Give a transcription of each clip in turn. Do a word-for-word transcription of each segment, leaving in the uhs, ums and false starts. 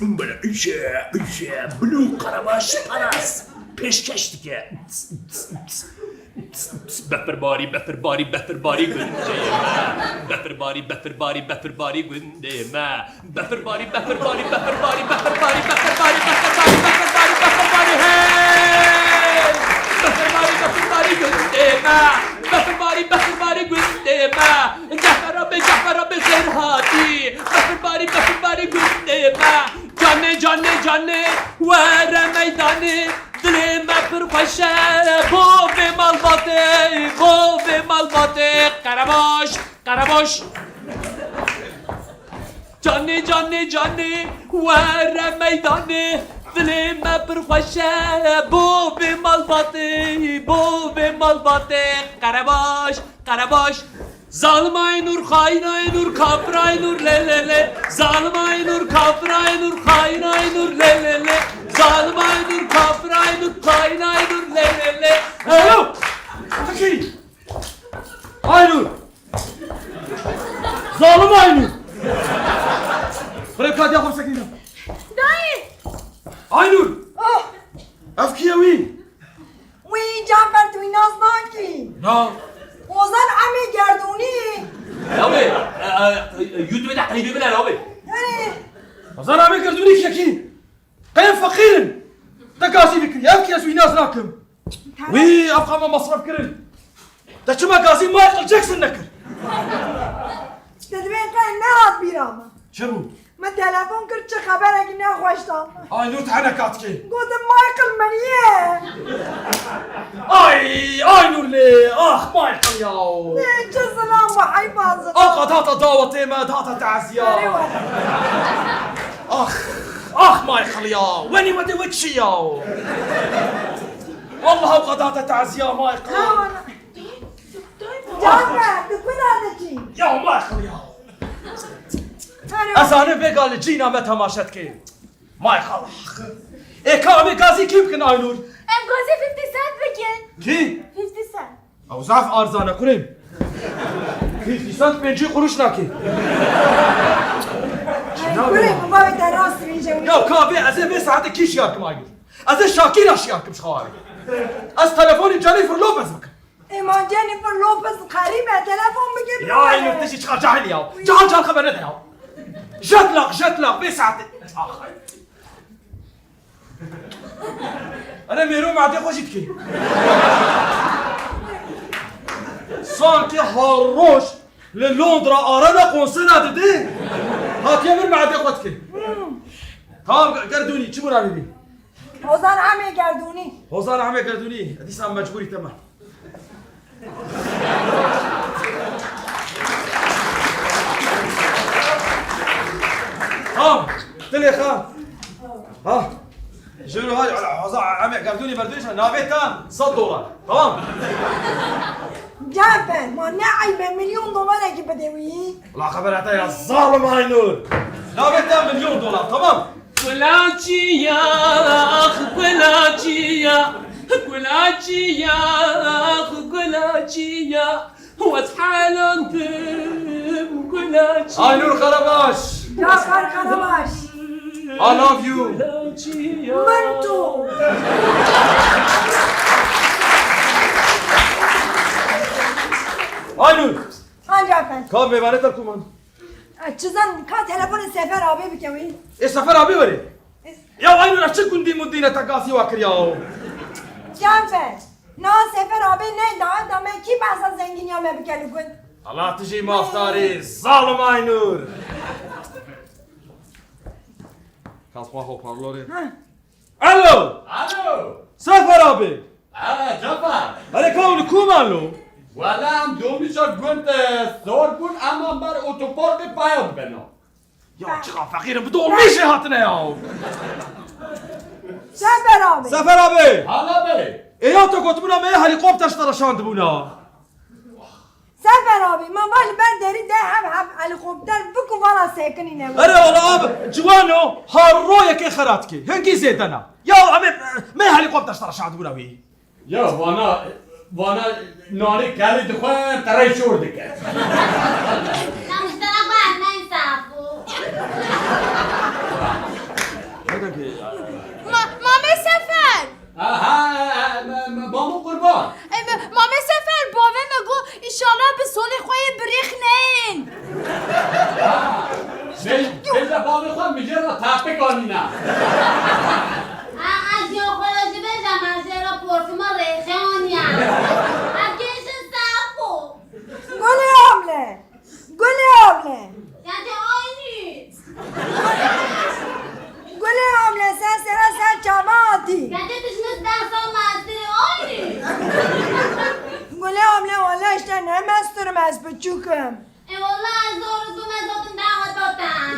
Bile îşe, îşe, Blue Karabaş Paras pêşkeş dike. Befirbarî, befirbarî, befirbarî gundê me. Befirbarî, befirbarî, befirbarî gundê me. Befirbarî, befirbarî, befirbarî, befirbarî, befirbarî, befirbarî, befirbarî, befirbarî, hey! Befirbarî, befirbarî gundê me. Befirbarî, befirbarî gundê me. Cafer abi, Cafer abi xêr hatî. Befirbarî, befirbarî gundê me. Canê, canê, canê, were meydanê. Dilê me pir xweş e, bo vê malbatê, bo vê malbatê. Qerebaş, qerebaş. Canê, canê, canê, were meydanê. Dilê me pir xweş e, bo vê malbatê, bo vê malbatê. Qerebaş, qerebaş. Zalim Aynur, xain Aynur, kafir Aynur, lê, lê, lê. Zalim Aynur, kafir Aynur, xain Aynur, lê, lê, lê. Zalim Aynur, kafir Aynur, xain Aynur, lê, lê, lê. Alo! Fakir! Aynur! Zalim Aynur! Xirê kadiya xwe sekîne. Dayê! Aynur! Oh! Ev kî ye wî? Wî Cafer, tu wî nas nakî? Na. Ozan Emê Gerdûnî. Navê, e, e, e, YouTube de qeybê min e navê. Erê. Ozan Emê Gerdûnî kî ye kî? Qey em feqîr in. Te gazî bikirî. Ev kî, ez wî nas nakim. Tamam. Wî ev qama masraf kirin. Te çima gazî Michael Jackson nekir? Te divê qey nehat bîra me. Çi bû? Min telefon kir, çi xeberekî nexweş da min. Ay, Nur, te hene kat kê. Gotim, Michael min ye. Ay, ay, Nur lê, ah, Michael ya. Lê çi zilam bu, heyfa zilam. Aw, qad hata dawetê me, hata teziya. Erê were. Ah, ah, Michael ya. Wenî wede we çi ya? Wallah, aw qad hata teziya, Michael. Ha, wala. Cafer, tu kuna diçî? Ya Michael ya. Erê. Ez zanim vê ga li cîna me temaşe dike. Michael. Ê ka em ê gazî kî bikin Aynur? Em gazî fifty Cent bikin. Kî? Fifty Cent. Ew zaf arzan e kurê. Fifty Cent pêncî quruş nake. Kurê, bu bavê te rast rînce wî. Ya ka vê, ez ê vê saetê kî şiyar kim Aynur? Ez ê Shakira şiyar kim ji xwe. Ez telefonê Jennifer Lopez bikim. Ê ma Jennifer Lopez xerîb e, telefon bike. Ya birader. Aynur, tu jî çiqa cahil ya. Cahil cahil xeber nede ya. Jet lag, jet lag, vê saetê. Ah. Erê mêro madê xwe jî dikê. Sankî her roj li Londra Arena konsera didê. Hatiye vir madê xwe dikê. Tamam, Gerdûnî, çi bû navê wî? Hozan Emê Gerdûnî. Hozan Emê Gerdûnî. Dîsa mecbûrî te me. Tamam. Dilê xwe. Ha. Jiro ha, Hozan Emê Gerdûnî berdûnî, navê te sed dolar. Tamam. Cafer, ma ne eybe milyon dolarekî bide wî. La xebera te ya zalim Aynur. Navê te milyon dolar, tamam. Gulaçiya, ax gulaçiya, gulaçiya, ax gulaçiya. Wez helan tim gulaçiya. Aynur Karabaş. Cafer Karabaş. I love you. Gulaçiya. Min tu. Aynur. Ha Cafer. Ka mêvanê te li ku man? E, çi zan, ka telefonê Sefer abê bike wî. Ê Sefer abê were. E, Ya Aynur, çi gundî mundî ne te gazî wa kiriya o? Cafer, na Sefer abê ne daeta me, kî behsa zengîniya me bike li gund? Allah tu jî mafdarî, zalim Aynur. Kas xwe hoparlorê. Ha. Alo! Alo! Sefer abê! He, Cafer! Erê ka li ku man lo? Wele em domîşa gund, e, sor bûn, em em ber otoparkê paya dibeno. Ya çiqa feqîr in, bi domîşê hatine ya. Sefer abê! Sefer abê! Hala bê! Ê ya te gotibûna me yê helîkopter ji te re şandibûna. Sefer abî, ma va li ber derî de hev hev helîkopter bik û vala sekinîne. Erê wala abi, ciwano, ha royekê xera dikê. Hingî zêde na. Ya em ê, me helîkopter ji te re şandibûna wî. Ya vana, vana nanê kelê dixwe, terey şor dike. Namusdana xwe ez ne insaf bû. Xwe mijê re tapik anîne. A, ez ya xwe re jî bêjim, ez jê re parfuma rêxê aniyam. Ev kêşin Sefo. Gulê Amle. Gulê Amle. Kete aynî. Gulê Amle, sen sera ser çava hatî. Kete tu ji min deh sal mestir ê aynî. Gulê Amle, wele işte ne mesturim ez biçûk im. E, wele ez zor û zû me zotin dawa dotan.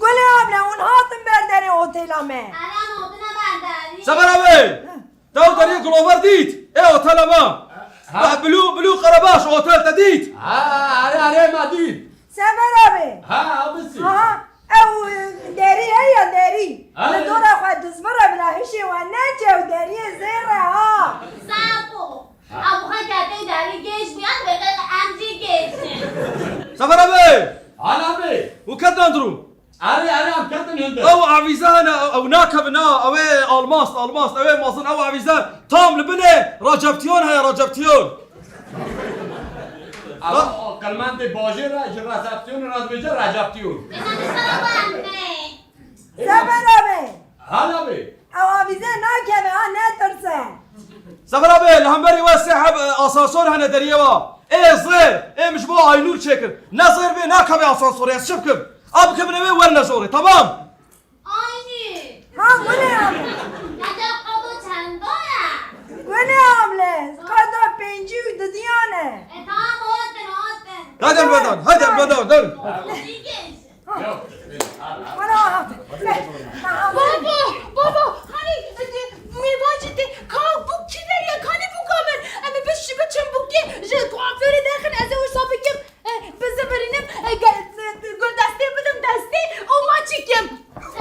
Gulê Amle, hûn hatin ber derê otêla me. Ere, em hatine ber derî. Sefer abi! Te ew deriyê gulover dît? Ê otela me. Ha? Beh, Blue, Blue Karabaş otel te dît? Ha, erê, erê, me dît. Sefer abi. Ha, abisi. Aha, ew, e, derî heye, derî. Ha, li dora xwe dizmire bila hişê we nece ew deriyê zêr e ha. Safo. Ha. Ew xwe kete derî gêş bûyan, vê qe em jî gêş in. Sefer abi. Hal abi. Û ket nan dirû. Erê, erê, em ketin hundir. Ew avîze hene, ew nakevin ha, ew ê almast, almast, ew ê mezin, ew avîze tam li binê Receptiyon heye, Receptiyon. Ew qilmendê bajêr e, ji resepsiyonê re dibêje Receptiyon. Êna niştara ban me. Sefer abi. Hal abi. Ew avîze nakeve ha, netirse. Sefer abi, li hemberî we sê heb, e, asansor hene deriyê wa. Ê zêr, ê min ji bo Aynûr çêkir. Ne zêr bê, nakeve asansorê, ez çi bikim? A bikevine wê, werne jorê, tamam? Aynî. Ha, gulê Amle. Nece qado çenda ye? Gulê Amle, qada pêncî û didiyan e. E, tamam, hatin, hatin. Hadi elbedan, hadi elbedan, dön. Dîgêj. Baba, baba, hani, e, mêvacî te, ka bûk kî veriye, kanî bûka min? Em ê biş-, biçin bûkê ji kuaförê derxin, ez ê wisa bikim, e, bizivirînim, e, ge-, e, guldestê bidim destê û maçî kim.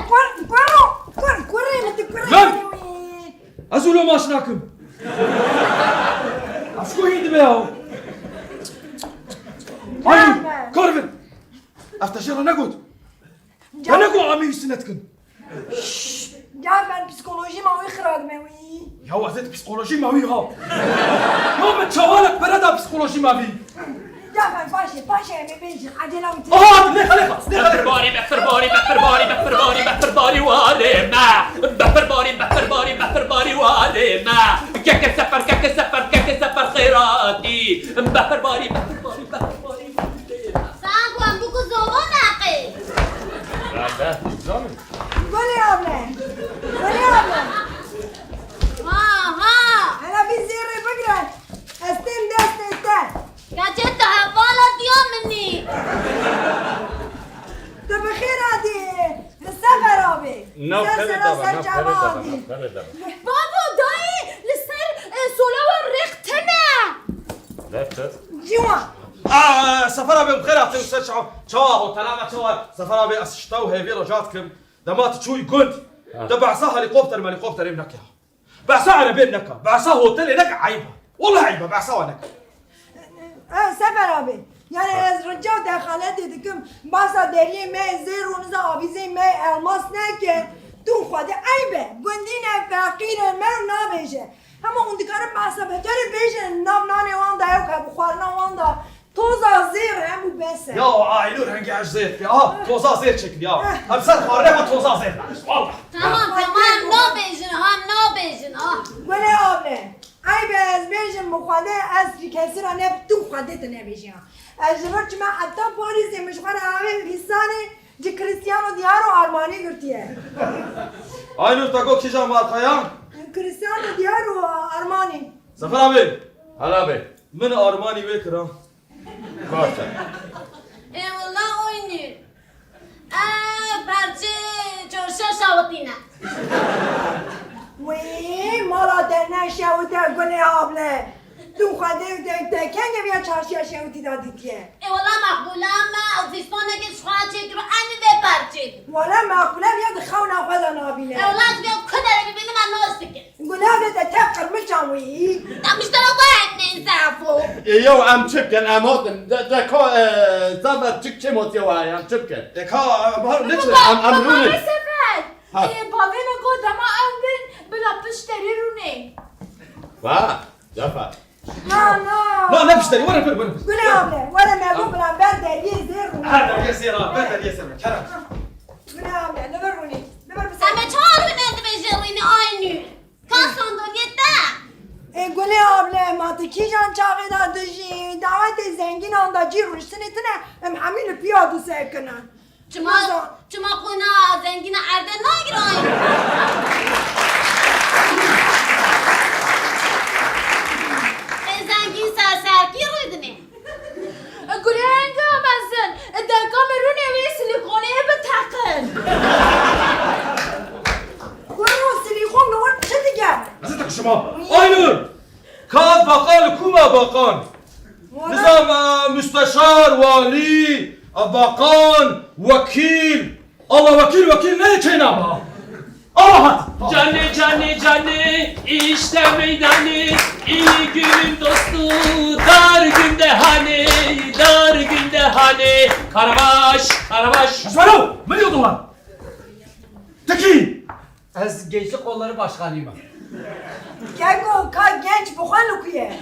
Kur, kuro, kur, kurê min, tu kurê Lan! min wî. Ez wilo maç nakim. Ez ku hîn dibe ya. Ay, Nerede? Karvin. Ev te jê re negot. Te Can- negot em ê wî sinet kin. Şşş, Cafer, psîkolojî ma wî xira dime wî. Ya ez ê psîkolojî ma wî ha. Ya min çawa li pere da psîkolojî ma vî. Cafer, paşê, paşê em ê bêjin. Acele wî tê. Aha, lêxa, lêxa, lêxa, lêxa. Befirbarî, befirbarî, befirbarî, befirbarî, befirbarî warê me. Befirbarî, befirbarî, befirbarî warê me. Keke sefer, keke sefer, keke sefer xêratî. Befirbarî, befirbarî, befirbarî warê me. Sen ku em bûk û zova neqê. Gulê Amle. Gulê Amle. Ha, ha. Hele vî zêrê bigre. Ez tên destê te. Keçê tu hevala diya min î. Tu bi xêr hatî Sefer abi. Nav Ser pere sera dava, ser nav çava pere dava, hatî. Nav pere dava. Babo, dayê, li ser, e, sola wan rêx tune. Leftir. Ciwan. Aa, Sefer abi, bi xêr hatî ser çawa, çawa hotela me çawa. Sefer abi, ez şita û hêvî re cat kim. Dema tu çûyî gund, Ha. Te behsa helîkopter melîkopterê neke. Behsa erebê neke. Behsa hotelê neke, eyb e. Wallahî eyb e, behsa we neke. Eh, Sefer abi, yani ez rica û dexaletê dikim, behsa deriyê me zêr û niza avîzê me elmas neke. Tu Xwedê eyb e. Gundî ne, feqîr e, me nabêje. Hema hûn dikarin behsa beterê bêjin, nav nanê wan da, ew ke bi xwarina wan da. Toza zêr e, hemû bes e. Ya Aynur henge ez zêr ke. Aha, toza zêr çekil ya. Em ser xwarine xwe toza zêr. Valla. Tamam, tamam, em nabêjin, ha, em nabêjin, ha. Gulê Amle. Eyb e ez bêjim, bi Xwedê ez ji kesî re ne, tu Xwedê tu nebêjî ha. Ez ji vir çime heta Parîsê, min ji xwe re avê pîsanê ji Cristiano Diaro Armani girtiye. Aynur te got kîja marka ya? Cristiano Diaro Armani. Sefer abi. Hala abi. Min Armani wê kira. Baş e. Ê wela oynî. Ev perçê çarşiya şawitîne. Wê mala te neşewite Gulê Amle. Tu Xwedê te, te kengê viya çarşiya şewitî da dîtiye? Ê wela Meqbûle me, ew fîstanekê ji xwe çêkiro, enî vê perçê. Wela Meqbûle viya di xewna xwe de nabîne. Ê wela ez vê ku derê bibînim, em nas dikin. Gulê Amle te tev qirmiçan wî. Te miştera xwe hemî zafo. Ê, yew em çi bikin, em hatin. De, de ka, e, Sefer çik çê motiye wa, em çi bikin? E, ka, e, bahar ne çi? Em, em rûnin. Sefer. Ha. Ê, bavê me got dema em bin, bila pişt derê rûnê. Va, Sefer. Na, na. Na, ne pişterî, were, were, were. Gule abla, were merhum bira ber deriyê zêr rûnê. Ha, deriyê zêr, ha, ber deriyê zêr, kerem. Gule abla, li vir rûnê. Li vir bi ser. Em ê çawa rûnê dibêje rûnê aynî? Ka sandaliyê te? Ê Gule abla, ma tu kîjan çaxê de dijî? Dawetê zengînan de cî rûniştinê tune, em hemî li piya disekinin. Çima, çima qûna zengîna erdê nagirayî? Ê zengîn ser serkî rûdinê. Gurê enga mezin, deka min rûnê wê silîkonê biteqin. Guro, silîkon li wir çi dike? Ez ê teqişima. Aynur! Ka ez baqan li ku me baqan? Nizam, e, musteşar, walî, e, baqan, wekîl. Allah wekîl, wekîl ne çêna ba. Allah hat. Canê, canê, canê, işte meydanê, iyi günün dostu, dar günde hani, dar günde hani. Karabaş, karabaş. Esmero, min yo dolar. Tekî. Ez Gençlik Kolları Başkanıyım. Keko, ka genç bixwe li ku ye?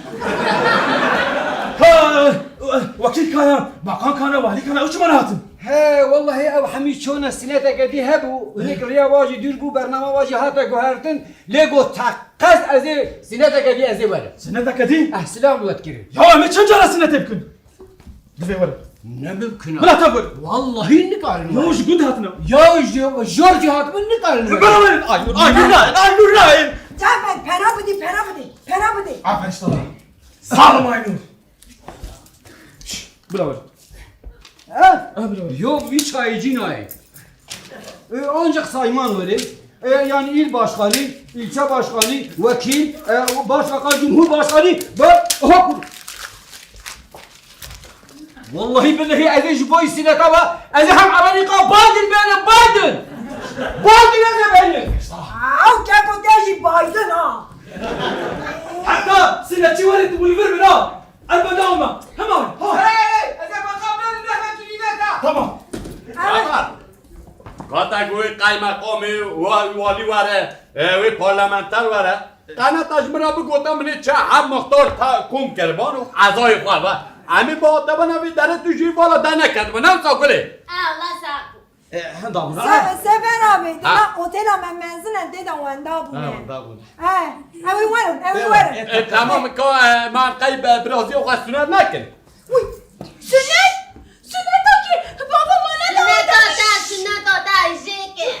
Ka, e, wekîl ka ya, bakan ka ne, walî ka ne, ew çima nehatin? He, wellahî ew hemî çûne, sineteke dî hebû, hinek riya wajî dûr bû, bernama wajî hate guhertin, lê got teqez ez ê sineteke dî ez ê werim. Sineteke dî? Eh, silam li we dikirin. Ya em ê çend cara sinetê bikin? Divê were. Ne mimkun e. Bila te were. Wallahî nikarin were. Ya ji gund hatine. Ya ji, ji jor cî hatibin nikarin were. Bila were. Aynur, Aynur nayên, Aynur nayên. Cafer, pera bidî, pera bidî, pera bidî. Aferin sana. Sağ ol Aynur. Şş, bila were. Ha? Ha, bila were. Yo, wî çayê cî nayê. E, ancak sayman were. E, yani il başkanı, ilçe başkanı, vekil, e, başbakan, cumhurbaşkanı, ben, oha, kur-, Wallahî billehî ez ê ji bo îsîneta ve, ez ê hem Amerîka Biden bênim, Biden! Biden ez ê bênim! Ew keko te jî Biden ha! Heta sinetçî were tu wî vir bira! Elbet ama, hema, ha! Hey, hey, hey, ez ê maqam bênim, nehme cunîneta! Tamam. Tamam. Kata ku wê qeymeqamê, wa-, walî were, e, wê parlamenter were. Qeneta ji min re bigota, min ê çi hem muxtar ta kom kiriban û ezayê xwe ve. Em ê bi atebana vê derê tu jî vala derneketibe, ne wisa Gulê? Ew, la saqo. E, henda bû, ha? Se-, Sefer abi, Ha. dema otela me mezin e, tê de wenda bûne. Ha, wenda bûne. He, ew ê werin, ew ê Ê, werin. ê, E, tamam, ka, e, man qey be, birazî xwe sunet nekin. Uy, sunet? Suneta kî? Bava mane da Suneta te, suneta te jê kir.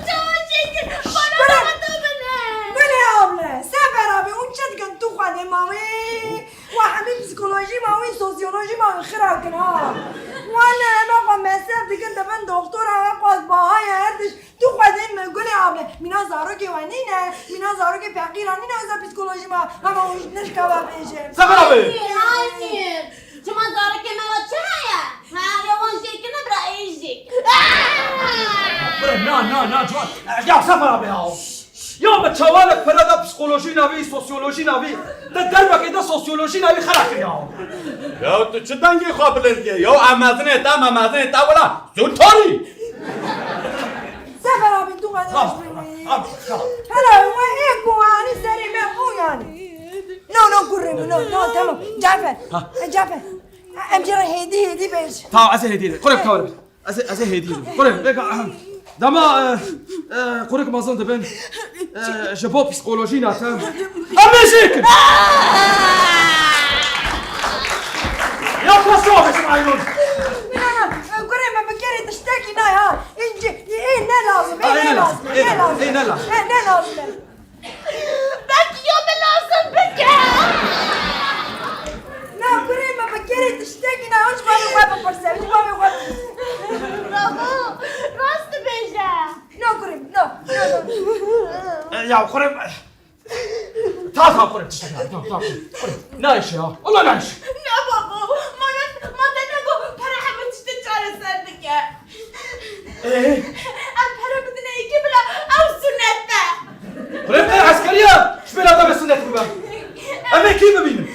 Çawa jê kir? Bana Bana da bine. Bine abla, Sefer abi, hûn çi dikin tu xwedê mawê? Wa hemî psîkolojî mawî, sosyolojî mawî xira kin ha. Wan ema xwe mesef dikin dibin doktora, xwaz bahaya her tişt. Tu xwedê me Gulê abê, mîna zarokê we nîne, mîna zarokê feqîran nîne, ez psîkolojî me, hema hûn ji nişka ve bêjin. Sefer abi! Hayır, hayır. Çima zarokê me ve çi heye? Ha, ya wan jê kine bira ê jê. Bre, na, na, na, ciwan. Ya Sefer abi ya. Ya me çawanek pere da psîkolojî navî, sosyolojî navî. Te dervekê de sosyolojî navî xera kiriya. Ya tu çi dengê xwe bilind ye? Ya em mezinê te, me mezinê te wila. Sultanî! Sefer abi, tu qedeş bimî. Tamam, tamam. Hele we ê ku anî serê me bû yani. No, no, kurê min, no, no, tamam. Cafer, Ha. e, Cafer. Em jê re hêdî hêdî bêj. Tamam, ez ê hêdî. Kurê kawir. Ez ê, ez ê hêdî. Kurê, beka, ahem. Dema, e, e, kurik mezin dibin. E, ji bo psîkolojî nate. Em ê jê kin. Ya kas çawa bêjim Aynur? Kurê me bi kerê tiştekî naya. Înci, ê ne lazim, ê Ê ne ne lazim, lazim, ê ê ne ne lazim, lazim. ê ne lazim. Ê ne lazim. Belkî ya me lazim bike. Na kurê me bi kerê tiştekî naya. Ji bavê xwe bipirse, ji bavê xwe bipirse. Bravo, rast dibêje. No, kurê min, no, no, no. E, ya, kurê min. Ta, ta, kurê min, tiştek nayê, ta, ta, kurê min. Nayê ya, Allah nayê. Ne babo, ma ne, ma te nego, pere hemû tiştê çareser dike. Ee? Em pere bidine yekê bila, ew sunet e. Kurê min, eskeriya, ji bê re de be sunet bibe. Em ê kî bibînin?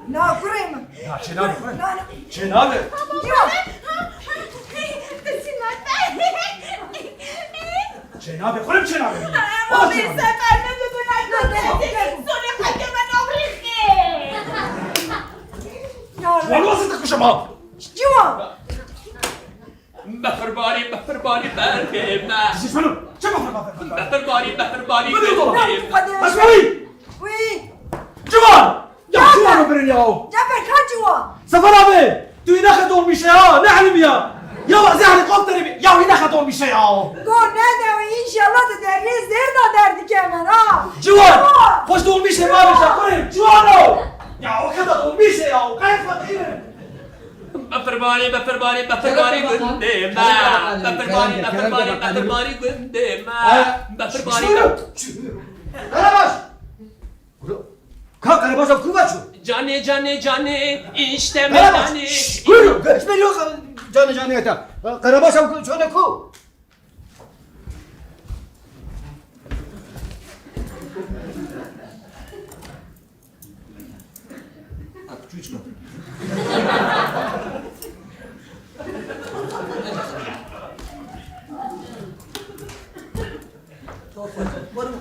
Na, kurê min. Na, çênabe, kurê. Na, na. Çênabe. Yo. Te sî nate. Şema. Ciwan. Befirbarî, befirbarî, berkê me. Ji şunu. Çi befir, befir, befir? Befirbarî, befirbarî, Befir dola. Befir. Bas wî. Wî. Ciwan. Ya, ya, Ciwan birin ya. Cafer, ka Ciwan. Sefer abi, tu înexe dolmîşe ya, ne elimiya. Ya, ez helikopterê bi, ya, înexe dolmîşe ya. Gor nede, înşallah tu deriyê zêr de derdikeve, ha. Ciwan, Ciwan. Xweş dolmîşe ma bişe, kurê, Ciwan o. Ya, o kadar dolmîşe ya, o kadar fakirim. Befirbarî, befirbarî, befirbarî gundê me. Befirbarî, befirbarî, befirbarî gundê me. Befirbarî. Karabaş. Ka Karabaş ev ku veçû? Canê, canê, canê, işte Karabaş. Şşş, buyurun. Hiç beri yok. Canê, canê, eta. Karabaş ev ku, çöne ku?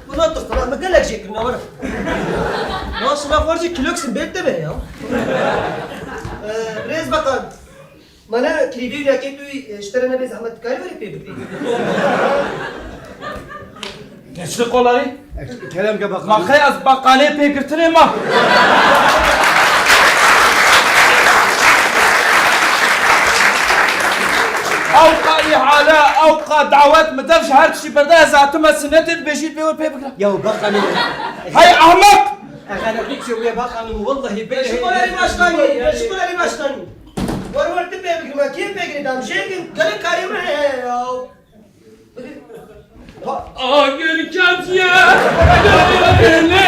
Bana tırsana, me gelek şey kirine var. Ya şuna farcı kiloksin bekle be ya. Ee, Rez Bakan. Mana klîbê wî yekê tu, e, ji te re nebe zehmet, dikarî werî pê bikî? Geçti kolayı. Kerem ke bakalım. Ma xey ez bakalê pê girtinê ma. Ewqa îhale, ewqa dawet, mi dev ji her tiştî berde, ez hatime sinetê dibêjî pê we pê bikira. Ya bakalım. Hey ahmak! Eğer bir şey uya bakalım, vallahi ben. Şu kolayı başkanı, şu kolayı başkanı. War war tu pê bigirî, me kê pê girî, dam jêkin, gelek karê min heye ya. Agir ketiye, derdine